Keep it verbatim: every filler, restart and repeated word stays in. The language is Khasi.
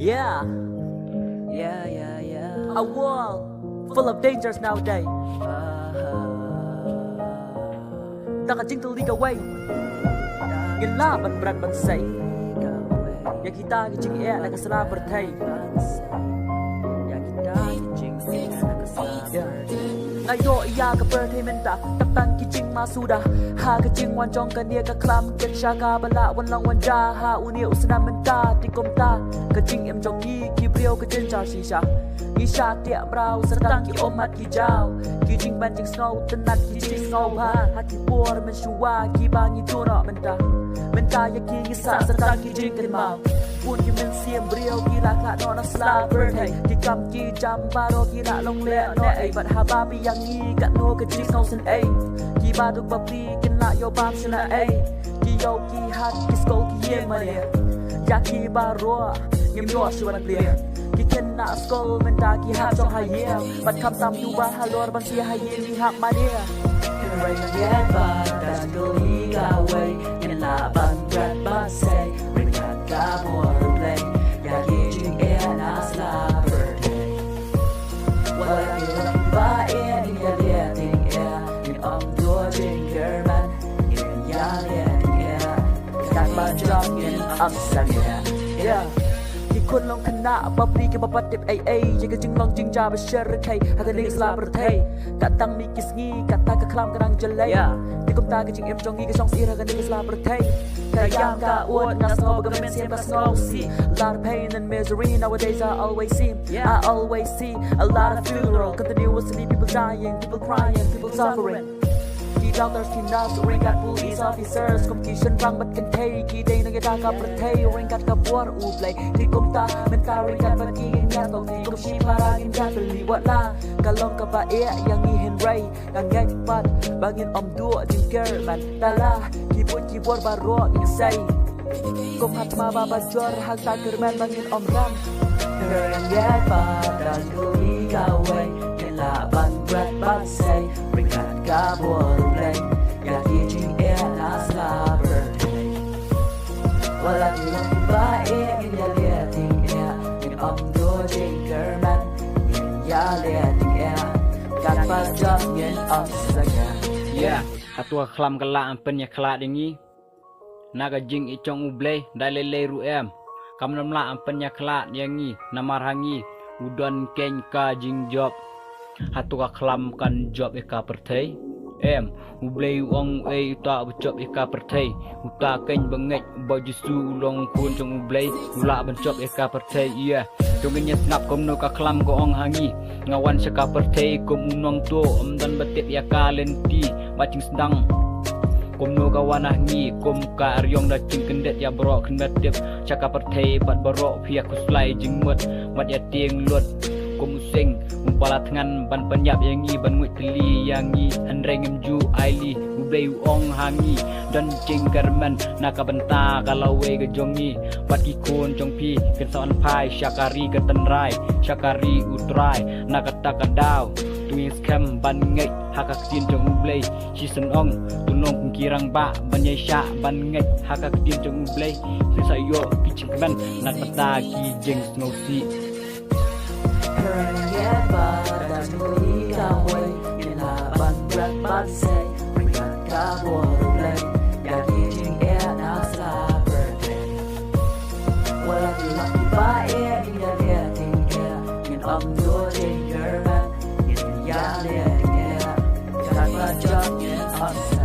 Yeah. Yeah, yeah, yeah. A world full of dangers nowadays. Uh-huh. Da ka jingtylli kawei, ngin lah ban bret ban sei ïa kita ki jingeh na ka sla pyrthei. Ïa kita ki jingeh na ka sla pyrthei. Nga ïoh ïa ka pyrthei mynta, tang tang ki jingmasuda. Ha ka jingwan jong kane ka khlam, kin sha ka ba lah wan long wan ja. Ha une u snem mynta, te kumta ka jingim jong ngi ki briew ka jynjar shisha. Ngi shah tiak mraw, sa tang ki ummat ki jaw. Ki jingban jingsngew tynnat, ki jingsngew bha. Ha ki por mynshuwa, ki ba ngi duh noh mynta. Mynta ïa ki ngi sah, sa tang ki jingkynmaw. Bun ki mynsiem briew ki la khlad noh na sla pyrthei. Ki kam ki jam baroh ki la long leh noh ei. Bad haba phi ïa ngi, katno ka jingsngew sngewsih. Ki baduk bapli kin lah ïoh bam shynna ei. Ki ïew ki hat, ki skul ki ïeng mane. Ïa ki baroh ngim ïoh shuh ban plie. Ki khynnah skul mynta ki hap shong ha ïing. Bad khamtam tu ba halor ban siew ha ïing, ngi hap mane. Hynrei ngan ïaid bad ka jingkylli kawei, ngin lah ban bret ban sei ryngkat ka bor U Blei ïa ki jingeh na sla pyrthei. Wat la ki long ba eh, ngin ïaleh tyngeh, ngin ym duh jingkyrmen, ngin ïaleh tyngeh. Katba jop ngin ym sangeh. Yeah. Ki khun long khynnah bapli kiba pat tip ei ei ïa ka jinglong jingjia ba sher rkhei ha kane ka sla pyrthei. Kat tang mi ki sngi, kata ka khlam ka nang jyllei. Yeah. Te kumta ka jingim jong ngi ka shong sih ha kane ka sla pyrthei. Ka ïam ka ud, nga sngew ba ka mynsiem ka sngewsih. Lot of pain and misery nowadays I always see. Yeah. I always see a lot of funeral, continuously people dying, people crying, people suffering. Ki doctors, ki nurse, ryngkat police officers, kum ki shynrang bad kynthei, ki dei nongïada ka pyrthei ryngkat ka bor U Blei. Te kumta mynta ryngkat bad ki ngin ïatong, te kum shipara ngin ïatylli. Wat la ka long kaba eh ïa ngi, hynrei nga ngeit pat ba ngin ym duh jingkyrmen. Tala ki buit ki bor baroh ngin sei. Kum ha thma ba bajor, hangta kyrmen ba ngin ym rem. Hynrei ngan ïaid bad ka jingkylli kawei, ngin lah ban bret ban sei ryngkat ka bor U Blei ïa ki jingeh na sla pyrthei. Wat la ki long kiba eh, ngin ïaleh tyngeh, ngin ym duh jingkyrmen, ngin ïaleh tyngeh. Katba jop ngin ym sangeh. Yeah. Hato ka khlam ka lah ban pynïakhlad ïa ngi na ka jingïeit jong U Blei? Da lei lei ruh em. Kam nym lah ban pynïakhlad ïa ngi, namar ha ngi u don keiñ ka jingjop. Hato ka khlam kan jop ïa ka pyrthei? Em, U Blei u ong uei uta uba jop ïa ka pyrthei? Uta keiñ ba ngeit ba U Jisu u long u Khun jong U Blei u lah ban jop ïa ka pyrthei, ïa. To ngin ïa sngap kumno ka khlam ka ong ha ngi. Nga wan sha ka pyrthei kum u nongtuh, ym don ba tip ïa ka lynti bad jingsdang. Kumno ka wan ha ngi kum ka ariong da jingkyndit ïa baroh, khyndiat tip sha ka pyrthei bad baroh phi ïa khuslai jingmut bad ïa tieng lut. Kum u sing, um pat la thngan ban pynïap ïa ngi, ban nguid tylli ïa ngi, hynrei ngim ju ailad. U Blei u ong ha ngi, don jingkyrmen na ka bynta ka lawei ka jong ngi. Bad ki khun jong phi kin sa wan phai sha ka ri ka tynrai, sha ka ri U Trai. Na kata ka daw to ngin skhem ban ngeit ha ka ktien jong U Blei. Shisien ong, to long kum ki rangbah ban ïaishah ban ngeit ha ka ktien jong U Blei. Shisha ïoh ki jingkmen na kata ki jingsngewsih. Hynrei ngan ïaid bad ka jingkylli kawei, ngin lah ban bret ban sei ryngkat ka bor U Blei ïa ki jingeh na sla pyrthei. Wat la ki long kiba eh, ngin ïaleh tyngeh, ngin ym duh jingkyrmen, ngin ïaleh tyngeh. Katba jop ngin ym